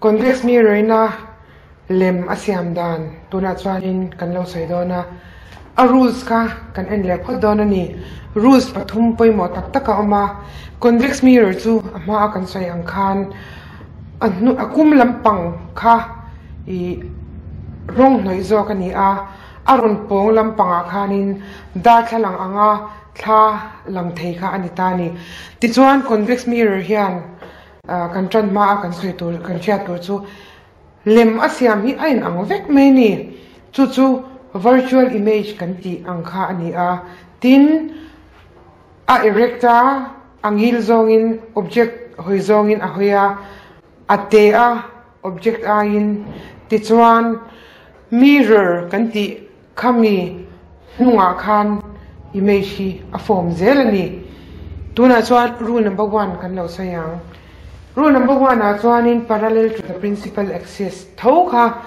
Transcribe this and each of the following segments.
Convex mirror ina lem a siam dan tunah chuanin kan lo sawi dawn a, a rules kha kan en leh phawt dawn a ni. Rules pathum pawimawh tak tak a awm a, convex mirror chu a hmaa kan sawi ang khan a hnu a kum lampang kha ih rawng hnawih zawk a ni a, a rawn pawng lampangah khanin darthlalang anga thla lang thei kha a ni ta a ni. Tichuan convex mirror hian Kan tan hma a kan sawi tur kan hriat tur chu lem a siam hi a inang vek mai a ni. Chu chu virtual image kan tih ang kha a ni a. Tin, a erect a, a ngil zawngin object hawi zawngin a hawi a, a te a object aiin. Tichuan mirror kan tih Khami hnungah khan image hi a form zel a ni. Tunah chuan rule number one kan lo sawi ang. Rule number one ah chuanin parallel to the principal axis tho kha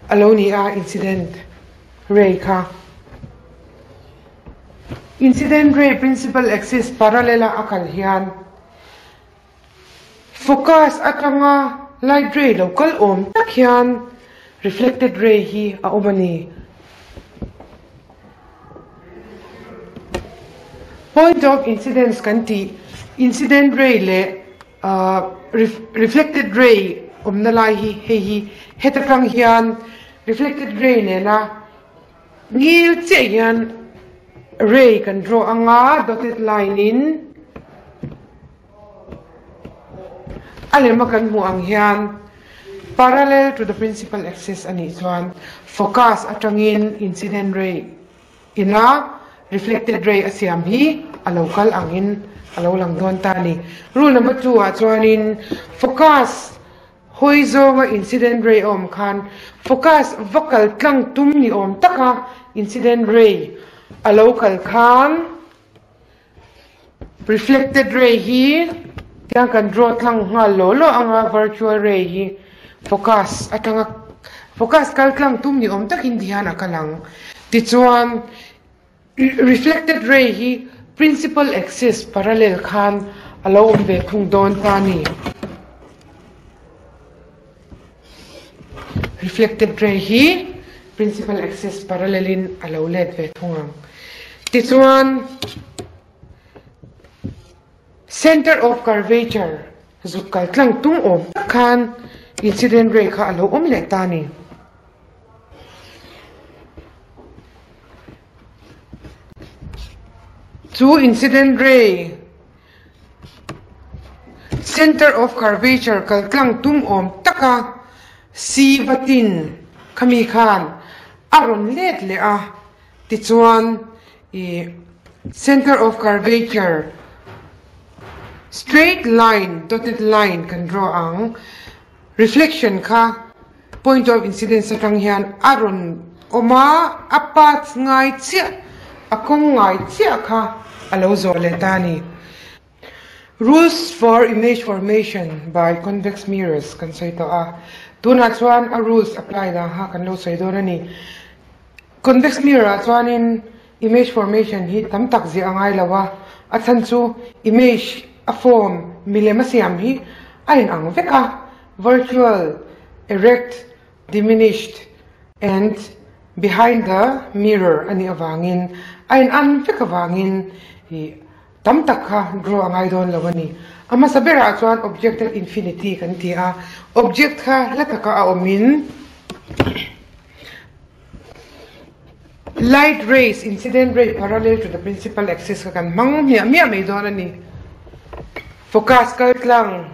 a lo ni a, incident ray kha. Incident ray principal axis parallel a a kal hian Focus atanga light ray lo kal awm tak hian reflected ray hi a awm a ni. Point of incidence kan tih incident ray leh reflected ray awmna lai hi hei hi heta tang hian reflected ray nena ngil chiah hian ray kan draw anga dotted line in. A lema kan hmuh ang hian parallel to the principal axis a nih chuan focus atangin incident ray ina reflected ray a siam hi a lo kal angin a lo lang dawn ta a ni. Rule number 2 ah chuanin focus hawi zawnga incident ray a awm khan focus va kal tlang tum ni awm taka incident ray a lo kal khan Reflected ray hi tiang kan draw tlang nghal law law ang a, virtual ray hi focus atanga focus kal tlang tum ni awm takin ti hian a kal ang. Tichuan reflected ray hi principal axis parallel khan a lo awm ve thung dawn ta a ni. Reflected ray hi principal axis parallel in a lo let ve thung ang. Tichuan center of curvature zuk kal tlang tung awm tak khan incident ray kha a lo awm leh ta a ni. Chu incident ray Center of curvature kal tlang tum awm taka si vatin khami khan a rawn let leh a, tichuan ih center of curvature straight line dotted line kan draw ang, reflection kha point of incidence atang hian a rawn awm a, a path ngai chiah, a kawng ngai chiah kha a lo zawh leh ta a ni. Rules for image formation by convex mirrors kan sawi tawh a, tunah chuan a rules apply dan kha kan lo sawi dawn a ni. Convex mirror ah chuanin image formation hi tam tak ziah a ngai lo a, a chhan chu image a form milem a siam hi a inang vek a, virtual, erect, diminished and behind the mirror a nih avangin a in an vek avangin ih tam tak kha draw a ngai dawn lo a ni. A hmasa berah chuan object at infinity kan ti a, object kha hla taka a awmin light rays incident ray parallel to the principal axis kha kan hmang hmiah hmiah mai dawn a ni. Focus kal tlang.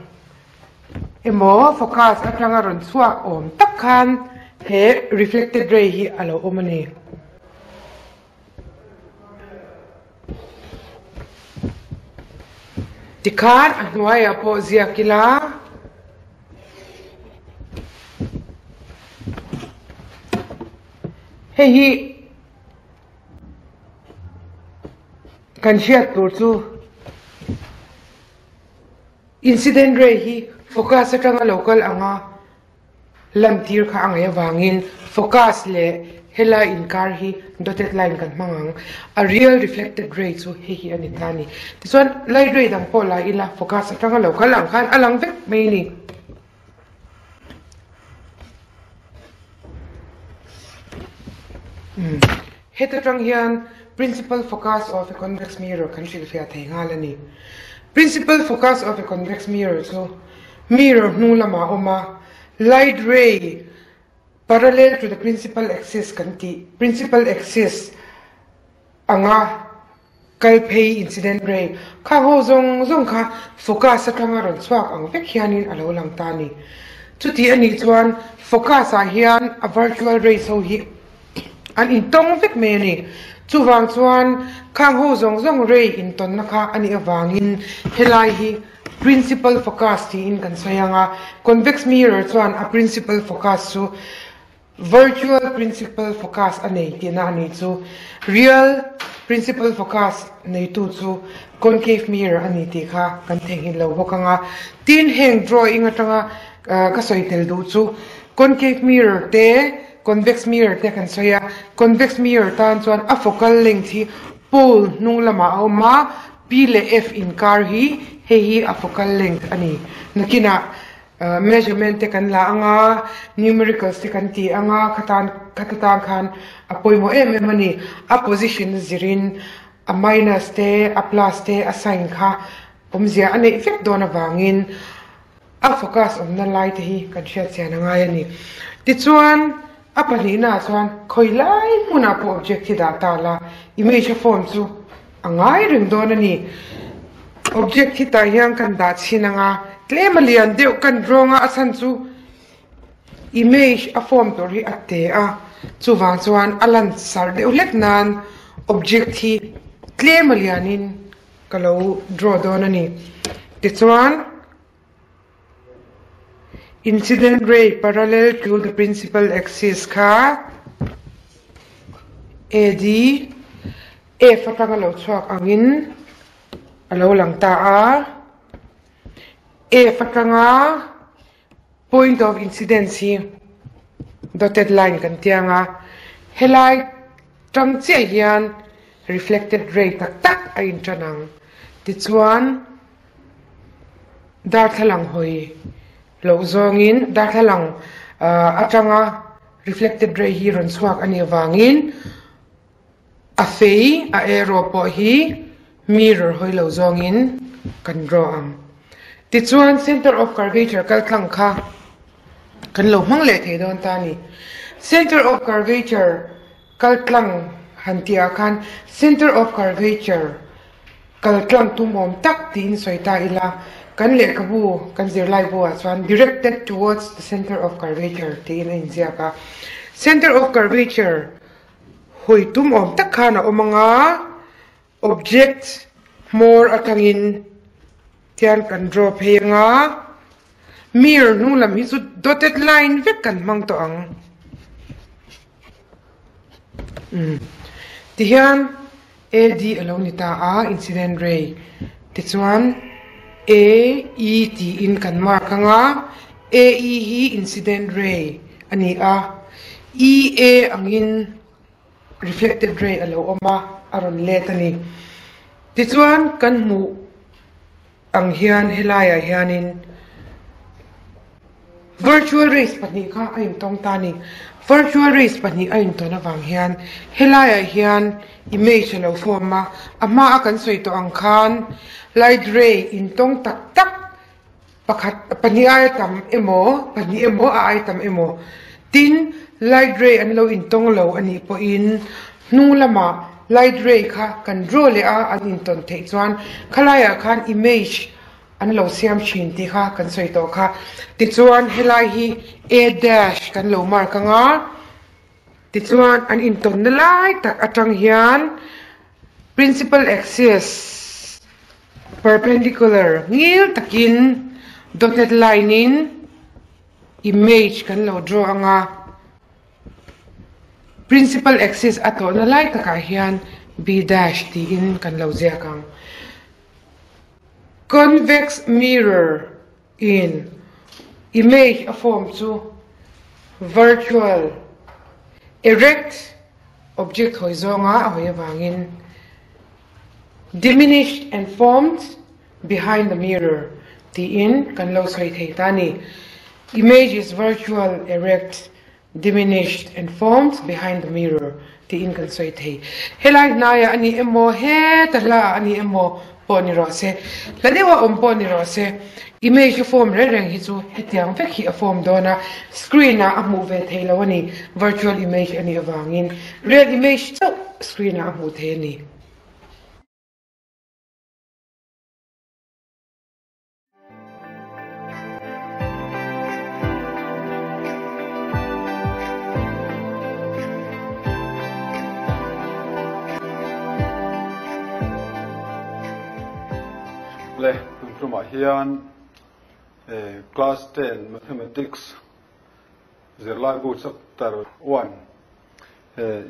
Emaw focus atanga rawn chhuak awm tak khan he reflected ray hi a lo awm a ni. Tikhan a hnuaiah pawh ziak ila. Hei hi kan hriat tur chu. Incident ray hi focus atanga lo kal anga lantir kha a ngaih avangin focus leh helai inkar hi dotted line kan hmang ang. A real reflected ray chu hei hi a ni ta a ni. Tichuan light ray dang pawh la ila focus atanga lo kal ang khan a lang vek mai a ni. Heta tang hian principal focus of a convex mirror kan hrilhfiah thei nghal a ni. Principal focus of a convex mirror chu mirror hnung lamah a awm a, light ray parallel to the principal axis kan tih, principal axis anga kal phei incident ray khang ho zawng zawng kha focus atanga rawn chhuak ang vek hianin a lo lang ta a ni. Chuti a nih chuan focus ah hian a virtual rays ho hi an intawng vek mai a ni. Chuvang chuan khang ho zawng zawng ray intawnna kha a nih avangin helai hi principal focus tiin kan sawi ang a, convex mirror chuan a principal focus chu Virtual principal focus a nei tihna a nih chu. Real principal focus neitu chu concave mirror a ni tih kha kan theihnghilh lo bawk ang a. Tin, heng drawing atanga ka sawi tel duh chu concave mirror te, convex mirror te kan sawi a. Convex mirror tan chuan a focal length hi pole hnung lamah a awm a, P leh F inkar hi hei hi a focal length a ni. Nakinah Measurement te kan la ang a, numericals te kan ti ang a, khatan khata tang khan a pawimawh em em a ni. A position zirin a minus te, a plus te, a sign kha awmzia a neih vek dawn avangin a focus awmna lai te hi kan hriat chian a ngai a ni. Tichuan, a pahnihnaah chuan khawi lai hmunah pawh object hi dah ta la, image a form chu A ngai reng dawn a ni. Object hi tah hian kan dah chhin ang a, tlem a lian deuh kan drawng a, a chhan chu image a form tur hi a te a, chuvang chuan a lan sar deuh hlek nan object hi tlem a lianin ka lo draw dawn a ni. Tichuan incident ray parallel to the principal axis kha AD F atanga lo chhuak angin a lo lang ta a, F atanga point of incidence hi dotted line kan ti ang a, helai tang chiah hian reflected ray tak tak a intan ang. Tichuan darthlalang hawi loh zawngin darthlalang atanga reflected ray hi rawn chhuak a nih avangin A fei, a arrow pawh hi mirror hawi lo zawngin kan draw ang. Tichuan center of curvature kaltlang kha kan lo hmang leh thei dawn ta a ni. Center of curvature kaltlang han tihah khan center of curvature kaltlang tum awm tak tiin sawi ta ila, kan lehkhabu kan zirlai buah chuan directed towards the center of curvature tiin a inziak a. Center of curvature Hawi tum awm tak khan a awm ang a, object hmawr atangin tian kan draw phei ang a, mirror hnung lam hi chu dotted line vek kan hmang tawh ang. Umm tihian AD a lo ni ta a, incident ray tichuan AE tiin kan mark ang a, AE hi incident ray a ni a, EA angin reflected ray a lo awm a, a rawn let a ni. Tichuan kan hmuh ang hian helaiah hianin virtual rays pahnih kha a intawng ta a ni. Virtual rays pahnih a intawn avang hian helaiah hian image a lo form a, a hmaa kan sawi tawh ang khan light ray intawng tak tak Pakhat, pahnih aia tam emaw, pahnih emaw a aia tam emaw. Tin, light ray an lo intawng lo a nih pawhin hnung lamah light ray kha kan draw leh a, an intawn theih chuan khalaiah khan image an lo siam thin tih kha kan sawi tawh kha. Tichuan, helai hi A dash kan lo mark ang a, tichuan an intawnna lai tak atang hian principal axis, Perpendicular ngil takin dotted line in image kan lo draw ang a, principal axis a tawhna lai takah hian B dash tiin kan lo ziak ang. Convex mirror in image a form chu virtual erect object hawi zawnga a hawi avangin Diminished and formed behind the mirror tiin kan lo sawi thei ta a ni. Image is virtual erect. Diminished and formed behind the mirror tiin kan sawi thei. Helai hnaiah a ni emaw, heta hlaah a ni emaw pawh ni rawh se, hla deuha awm pawh ni rawh se, image a form reng reng hi chu hetiang vek hi a form dawn a, screen ah a hmuh ve thei lo a ni, virtual image a nih avangin real image chauh screen ah a hmuh thei a ni. Le tun tumah hian class 10 mathematics zirlaibu chapter 1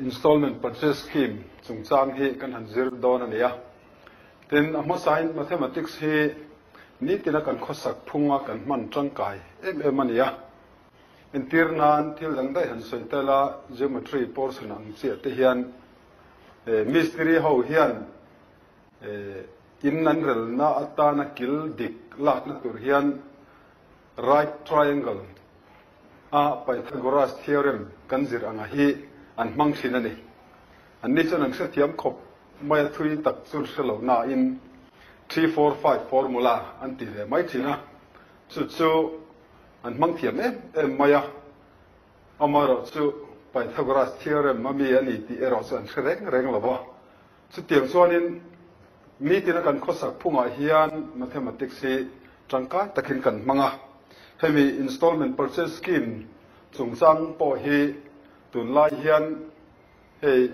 installment purchase scheme chungchang hi kan han zir dawn a ni a. Tin, a hmasain mathematics hi nitina kan khawsak phunga kan hman tangkai em em a ni a. Entir nan thil dang daih han sawi tel a, geometry portion ang chiah te hian mistiri ho hian in an relna atana kil dik lakna tur hian right triangle a Pythagoras theorem kan zir anga hi an hmang thin a ni. Anni chuan an hrethiam khawp mai a thui tak chu hre lo nain 345 formula an ti ve mai thin a, chu chu an hmang thiam em em mai a, amaherawh chu Pythagoras theorem a mi a ni tih erawh chu an hre reng reng lo va. Chutiang chuanin nitina kan khawsak phungah hian mathematics hi tangkai takin kan hmang a, hemi installment purchase scheme chungchang pawh hi tunlai hian Hei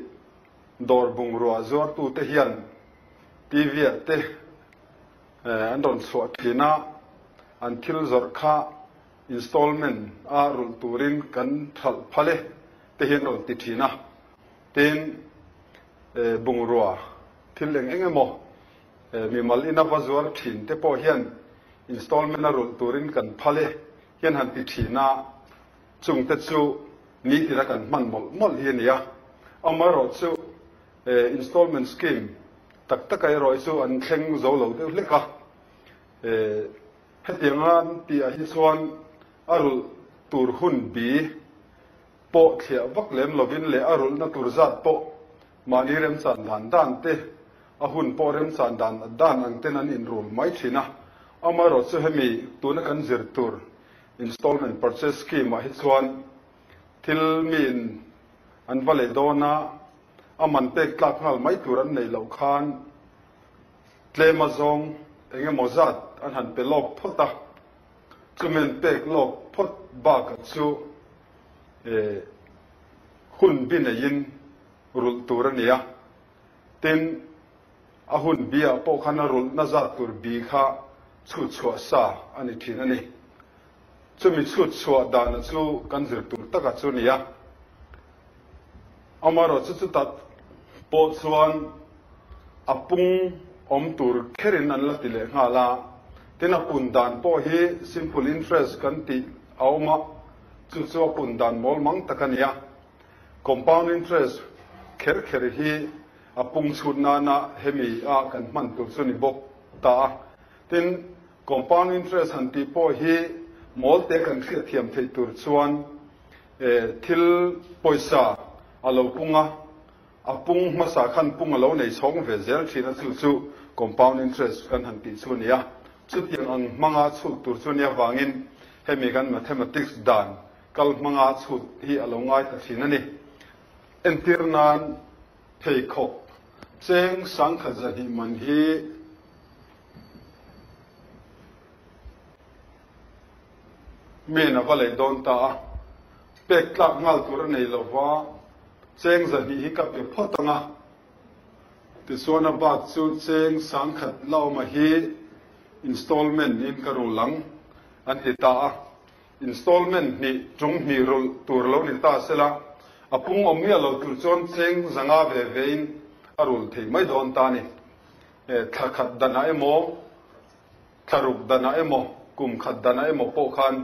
dawr bungrua zuartute hian TV ah te an rawn chhuah thin a, an thil zawrh kha installment a rulh turin kan thalh phal e te hi an rawn ti thin a. Tin, bungrua thil eng eng emaw mimal ina va zuar thin te pawh hian installment a rulh turin kan phal e hian han ti thin a, chungte chu Nitina kan hman mawlh mawlh hi a ni a, amaherawh chu installment scheme tak taka erawh hi chu an thleng zo lo deuh hlek a. Hetianga an tihah hi chuan a rulh tur hun bi pawh thliah vak lem lovin leh a rulhna tur zat pawh mahni remchan dan dan te, a hun pawh remchan dan dan ang ten an inrul mai thin a. Amaherawh chu hemi tuna kan zir tur Installment purchase scheme ah hi chuan thil miin an va leh dawn a, a man pek tlak nghal mai tur an neih loh khan tlem a zawng eng emaw zat an han pe lawk phawt a, chumi an pek lawk phawt bakah chu hun bi neiin rulh tur a ni a, tin a hun bi ah pawh khan a rulhna zat tur bi kha chhut chhuah sa a ni thin a ni. Chumi chhut chhuah dana chu kan zir tur taka chu a ni a. Amaherawh chu chuta pawh chuan a pung awm tur kherin an la ti leh nghal a. Tin a pun dan pawh hi simple interest kan tih a awm a, chu chu a pun dan mawl mang tak a ni a. Compound interest kher kher hi a pung chhut nana hemi a kan hman tur chu ni bawk ta a. Tin, compound interest han tih pawh hi mawl te kan hriat thiam theih tur chuan thil pawisa a lo pung a, a pung hmasa khan pung a lo nei chhawng ve zel thin a, chu chu compound interest kan han tih chu a ni a. Chutiang ang hmanga chhut tur chu nia vangin hemi kan mathematics dan kal hmanga chhut hi a lo ngai ta thin a ni. Entir nan pheikhawk cheng sangkhat zahnih man hi miin a va lei dawn ta a, pek tlak nghal tur a nei lo va, cheng zahnih hi ka pe phawt ang a, tichuan a bak chu cheng sangkhat la awma hi installment in ka rul ang an ti ta a. Installment hnih ṭung hnih rulh tur lo ni ta sela, a pung awm miah lo tur chuan cheng zanga ve vein a rulh thei mai dawn ta a ni. Thla khat danah emaw, thla ruk danah emaw, kum khat danah emaw pawh khan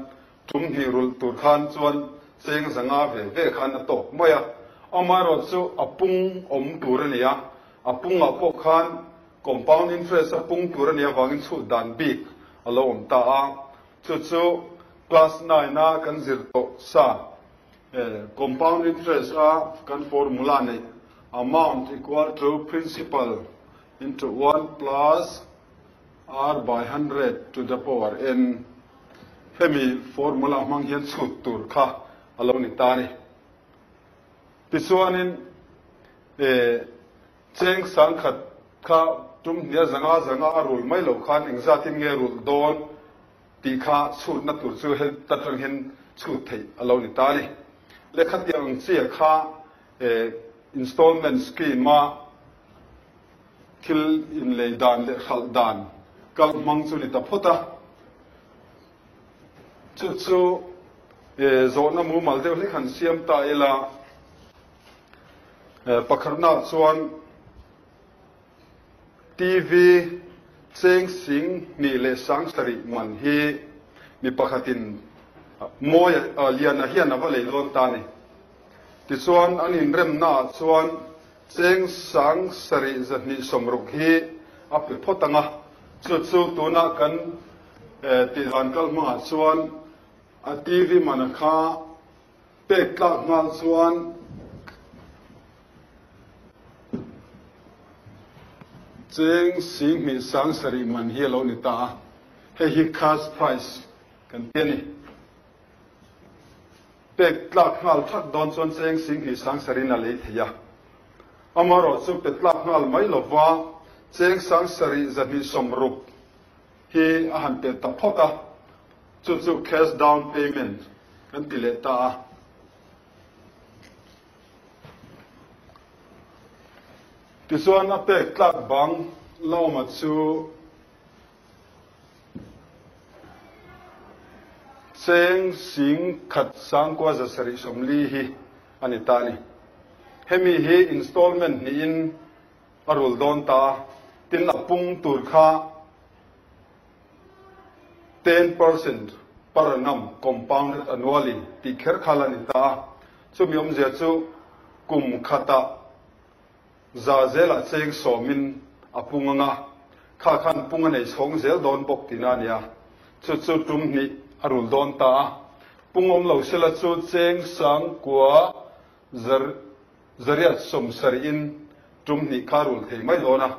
ṭum hnih rulh tur khan chuan cheng zanga ve ve khan a tawk mai a. Amaherawh chu a pung awm tur a ni a, a pungah pawh khan compound interest a pung tur a nih avangin chhut dan bik a lo awm ta a. Chu chu class nine a kan zir tawh sa. Compound interest a kan formula neih amount equal to principal into one plus r by hundred to the power n hemi formula hmang hian chhut tur kha a lo ni ta a ni. Tichuanin cheng sangkhat kha tum hnia zanga zanga a rul mai lo khan engzatin nge rulh dawn tih kha chhutna tur chu he ta tang hian chhut theih a lo ni ta a ni. Lehkha tiang ang chiah kha installment scheme a thil inlei dan leh hralh dan kal hmang chu ni ta phawt a. Chu chu zawhna mumal deuh hlek han siam ta ila, pakhatnaah chuan TV cheng sing hnih leh sang sarih man hi mi pakhatin mawi liana hian a va lei dawn ta a ni. Tichuan an inremnaah chuan cheng sang sarih zahnih sawmruk hi a pe phawt ang a, chu chu tuna kan tihdan kal hmangah chuan a TV mana kha Pek tlak nghal chuan cheng singhnih sang sarih man hi a lo ni ta a, hei hi cash price kan ti a ni. Pek tlak nghal thak dawn chuan cheng singhnih sang sarihin a lei thei a, amaherawhchu pe tlak nghal mai lova cheng sang sarih zahnih sawmruk hi a han pe ta phawt a, chu chu cash down payment kan ti leh ta a. Tichuan a pek tlak bang Lawma chu cheng sing khat sangkua za sarih sawmli hi a ni ta a ni. Hemi hi installment hnihin a rul dawn ta a, tin a pung tur kha 10% per annum compounded annually tih kher kha la ni ta a, chumi awmzia chu kum khatah za zelah cheng sawmin a pung ang a, kha khan pung a nei chhawng zel dawn bawk tihna a ni a, chu chu tum hnih a rul dawn ta a, pung awm lo sela chu cheng sangkua Zariat sawmsarihin tum hnih kha rul thei mai dawn a,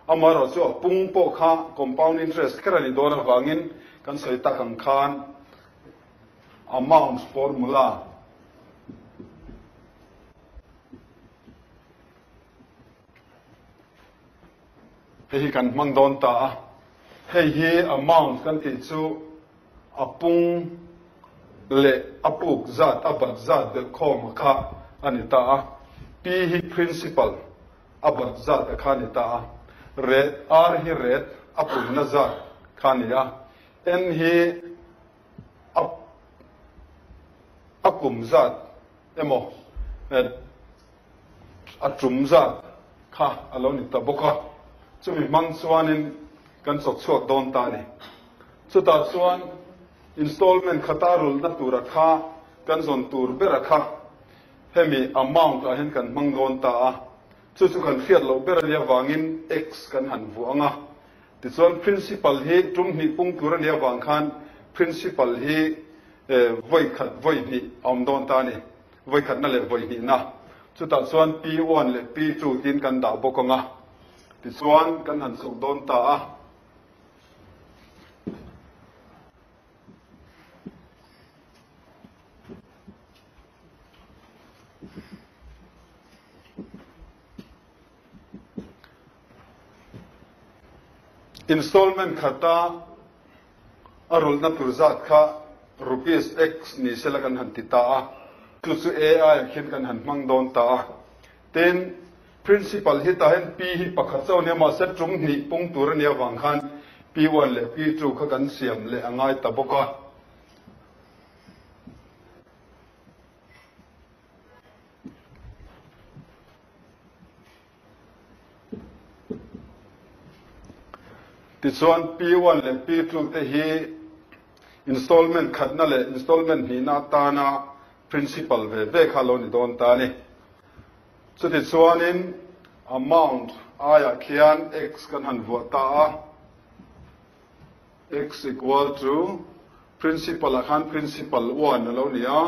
amaherawh chu a pung pawh kha compound interest kher a ni dawn avangin kan sawi tak ang khan amount formula hei hi kan hmang dawn ta a, hei hi amount kan tih chu A pung leh a puk zat, a bat zat belh khawm a kha a ni ta a. P hi principal, a bat zat a kha a ni ta a. Ret, R hi ret, a punna zat kha a ni a. N hi a a kum zat emaw a tum zat kha a lo ni ta bawk a. Chumi hmang chuanin kan chawk chhuak dawn ta a ni. Chutah chuan installment khata rulhna tura kha kan zawn tur bera kha hemi amount ah hian kan hmang dawn ta a, chu chu kan hriat loh ber a nih avangin x kan han vuah ang a. Tichuan principal hi tum hnih pung tur a nih avang khan principal hi vawi khat vawi hnih a awm dawn ta a ni, vawi khatna leh vawi hnihna. Chutah chuan P1 leh P2 tiin kan dah bawk ang a, tichuan kan han chhuk dawn ta a. Installment khata a rulhna tur zat kha rupees X ni sela kan han ti ta a, chu chu AI ah khian kan han hmang dawn ta a. Tin, Principal hi tah hian P hi pakhat chauh a nia, mahse tum hnih pung tur a nih avang khan P1 leh P2 kha kan siam leh a ngai ta bawk a. Tichuan P1 leh P2 te hi installment khatna leh installment hnihna atana principal ve ve kha lo ni dawn ta a ni. Chutichuanin amount aiah khian x kan han vuah ta a, x equal to principal ah khan principal 1 a lo ni a.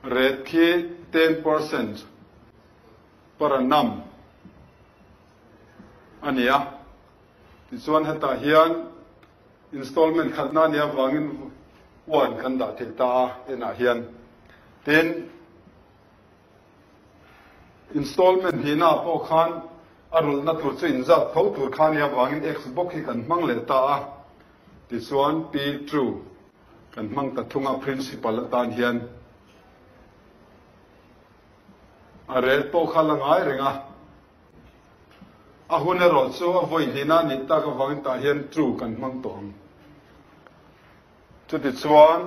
Rate khi 10% per annum a ni a. Tichuan hetah hian installment khatna a nih avangin one kan dah thei ta a enah hian. Tin, installment hnihnaah pawh khan a rulhna tur chu inzat tho tur kha a nih avangin x bawk hi kan hmang leh ta a. Tichuan P2 kan hmang ta thung a principal atan hian a rel pawh kha la ngai reng a. A hun erawh chu a vawi hlihna a nih tak avangin tah hian two kan hmang tawh ang. Chutichuan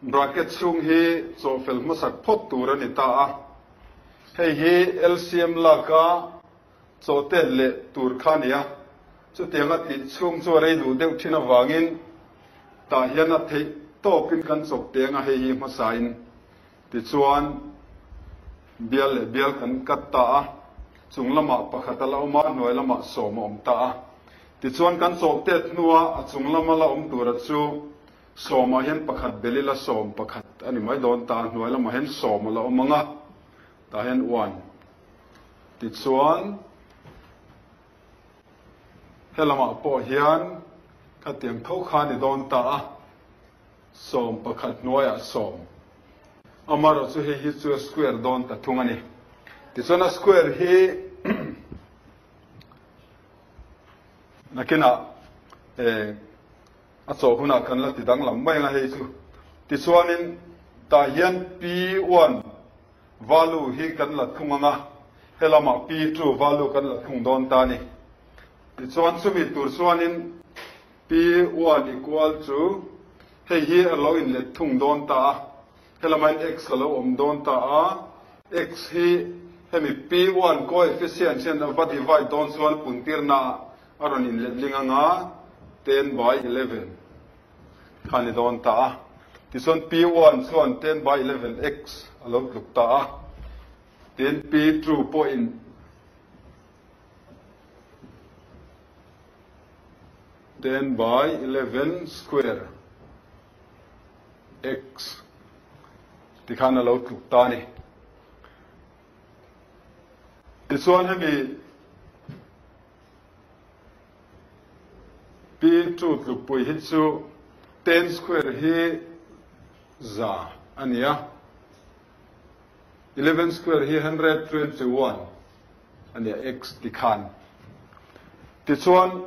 bracket chhung hi chawhfel hmasak phawt tur a ni ta a. Hei hi LCM laka chawhtet leh tur kha a ni a. Chutianga tih chhung chu a rei duh deuh thin avangin tah hian a theih tawkin kan chawp teng a, hei hi hmasain. Tichuan, bial leh bial kan kat ta a, chung lamah pakhat a la awm a, hnuai lamah sawm a awm ta a. Tichuan, kan chawhtet hnua a chung lama la awm tura chu sawmah hian pakhat bel ila sawm pakhat a ni mai dawn ta a, hnuai lamah hian sawm a la awm ang a, tah hian one. Tichuan, helamah pawh hian khatiang tho kha a ni dawn ta a. Sawm pakhat hnuaiah sawm. Amaherawh chu hei hi chu a square dawn ta thung a ni. Tichuan a square hi nakinah eh a chawh hunah kan la ti danglam mai anga hei chu. Tichuanin tah hian P1 value hi kan la thung anga helamah P2 value kan la thung dawn ta a ni. Tichuan chumi tur chuanin P1 equal chu hei hi a lo inlet thung dawn ta a, helamain x a lo awm dawn ta a, x hi hemi P1 coefficient hian a va divide dawn chuan puntirna ah a rawn inlet ling anga ten by 11 kha ni dawn ta a, tichuan P1 chuan ten by 11 x a lo tluk ta a, tin P2 pawhin 10 by 11 square x tikhan a lo tluk ta a ni. Tichuan hemi P2 tlukpui hi chu 10 square hi za a ni a, 11 square hi 121 a nia x tikhan. Tichuan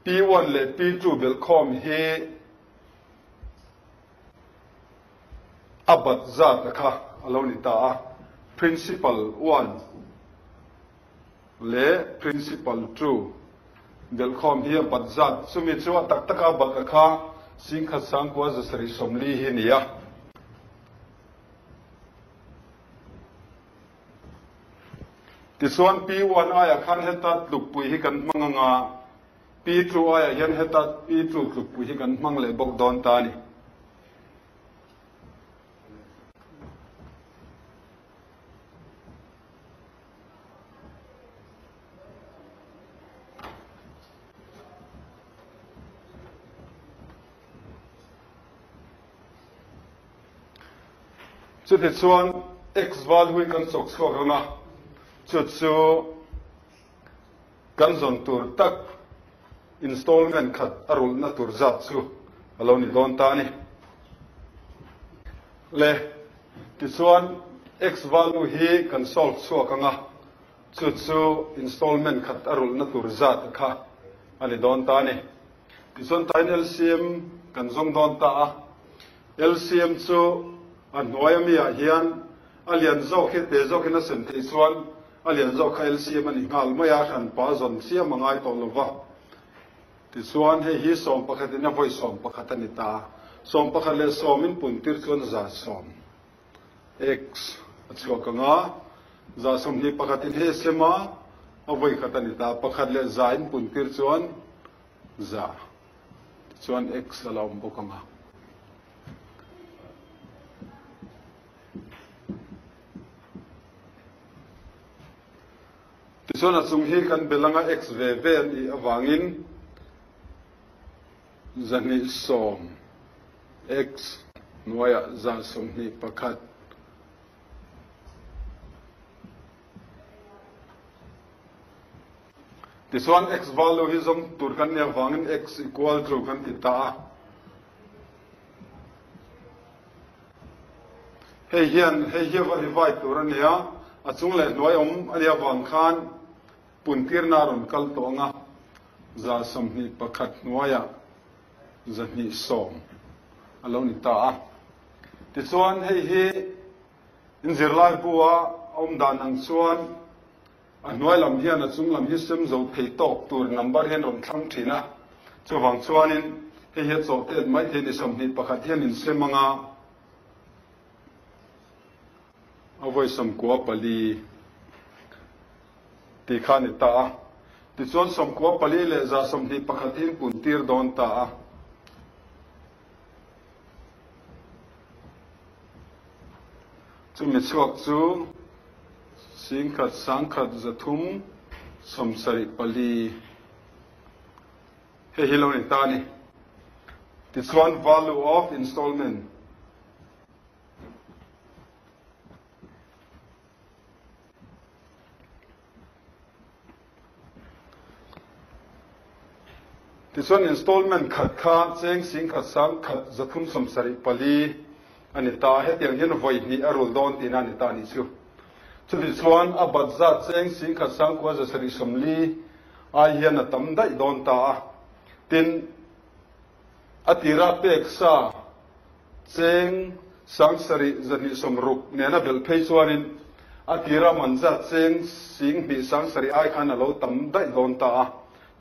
P1 leh P2 belhkhawm hi a bat zat a kha a lo ni ta a, Principal one leh Principal two belhkhawm hi a bat zat, chumi chu a tak taka bat a kha singkhat sangkua zasarih sawmli hi a ni a. Tichuan P1 aiah khan heta tlukpui hi kan hmang ang a, P2 aiah hian heta P2 tlukpui hi kan hmang leh bawk dawn ta a ni. Chutichuan X value hi kan chawk chhuak ang a, chu chu kan zawn tur tak installment khat a rulhna tur zat chu a lo ni dawn ta a ni. Le, tichuan X value hi kan solve chhuak ang a, chu chu installment khat a rulhna tur zat kha a ni dawn ta a ni. Tichuan tain LCM kan zawng dawn ta a, LCM chu a hnuai ami ah hian a lian zawk hi te zawkin a sem theih chuan a lian zawk kha LCM a ni nghal mai a, hranpa zawn chiam a ngai tawh lo va. Tichuan hei hi 11 in a vawi 11 a ni ta a, 11 leh sawm in pun tir chuan 110 x a chhuak ang a, 121 in hei a sem a, a vawi khat a ni ta, pakhat leh za in pun tir chuan Za. Tichuan X a la awm bawk ang a. Tichuan a chung hi kan bel anga X ve ve a nih avangin 210 X. Hnuaiah 21. Tichuan x value hi zawng tur kan nih avangin x equal to kan ti ta a. Hei hian hei hi a va divide tur a nia, a chung leh hnuai awm a nih avang khan puntirna a rawn kal tawh ang a, 121 hnuaiah 210 a lo ni ta a. Tichuan hei hi in zirlai bu-a awm dan ang chuan a hnuai lam hian a chung lam hi sem zo thei tawk tur number hian rawn thlang thin a. Chuvang chuanin hei hi a chawh tet mai thei ni 21 hian in sem anga a vawi 94 tih kha a ni ta a. Tichuan 94 leh 121 hi in pun tir dawn ta a. Chumi chhuak chu 10,000 1,300 74. Hei hi lo ni ta a ni. Tichuan value of installment. Tichuan installment khat kha cheng 10,000 1,300 74 a ni ta. Hetiang hian vawi hnih a rul dawn tihna a ni ta a nih chu. Chutichuan a bat zat cheng 10,000 9,000 740 ai hian a tam daih dawn ta a. Tin, a tira pek sa cheng 7,260 nena belh phei chuanin a tira man zat cheng 2,000 7,000 ai khan a lo tam daih dawn ta a.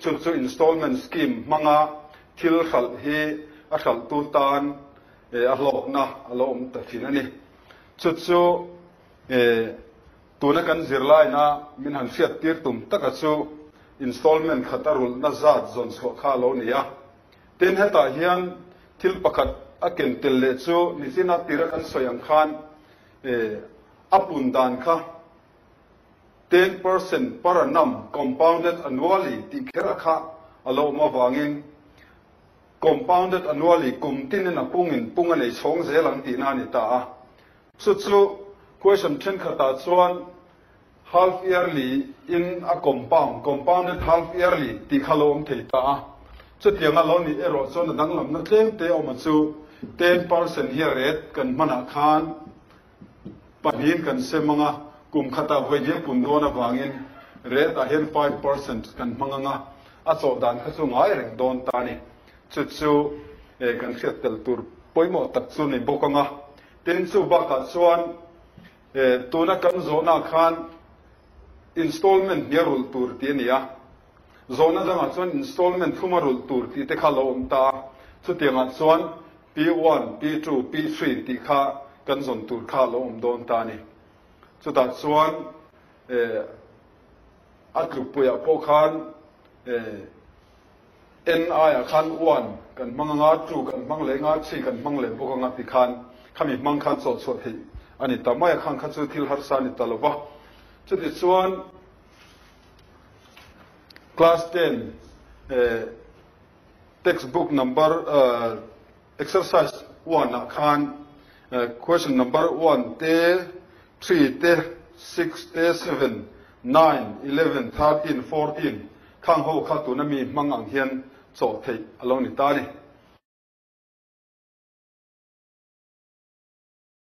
Chu chu installment scheme hmanga thil hralh hi a hralhtu tan a hlawkna a lo awm ta thin a ni. Chu chu tuna kan zirlaina min han hriat tir tum taka chu installment khat a rulhna zat zawn chhuah kha a lo ni a. Tin, hetah hian thil pakhat a ken tel leh chu nichina tira kan sawi ang khan a pun dan kha 10% per annum compounded annually tih kher a kha a lo awm avangin compounded annually kum tinin a pungin pung a nei chhawng zel ang tihna a ni ta a. Chu chu question thenkhatah chuan half yearly in a compound, compounded half yearly tih kha lo awm thei ta a. Chutiang a lo nih erawh chuan a danglamna tlem te awm a chu 10% hi a ret kan hmanah khan pahnihin kan sem ang a, kum khatah vawi hnih a pun dawn avangin ret ah hian 5% kan hmang ang a, a chawh dan kha chu ngai reng dawn ta a ni. Chu chu kan hriat tel tur pawimawh tak chu ni bawk ang a. Tin, chu bakah chuan tuna kan zawhna khan installment hnia rulh tur tih a ni a. Zawhna dangah chuan installment thuma rulh tur tih te kha lo awm ta a. Chutiangah chuan P1, P2, P3 tih kha kan zawn tur kha lo awm dawn ta a ni. Chutah chuan a tlukpuiah pawh khan N aiah khan one kan hmang anga, two kan hmang leh anga, three kan hmang leh bawk anga ti khan khami hmang khan chawh chhuah theih a ni ta mai a, khang kha chu thil harsa a ni ta lo va. Chutichuan class 10 textbook number exercise 1 ah khan question number 1 te, 3 te, 6 te, 7, 9, 11, 13, 14 khang ho kha tuna mi hmang ang hian chawh theih a lo ni ta a ni.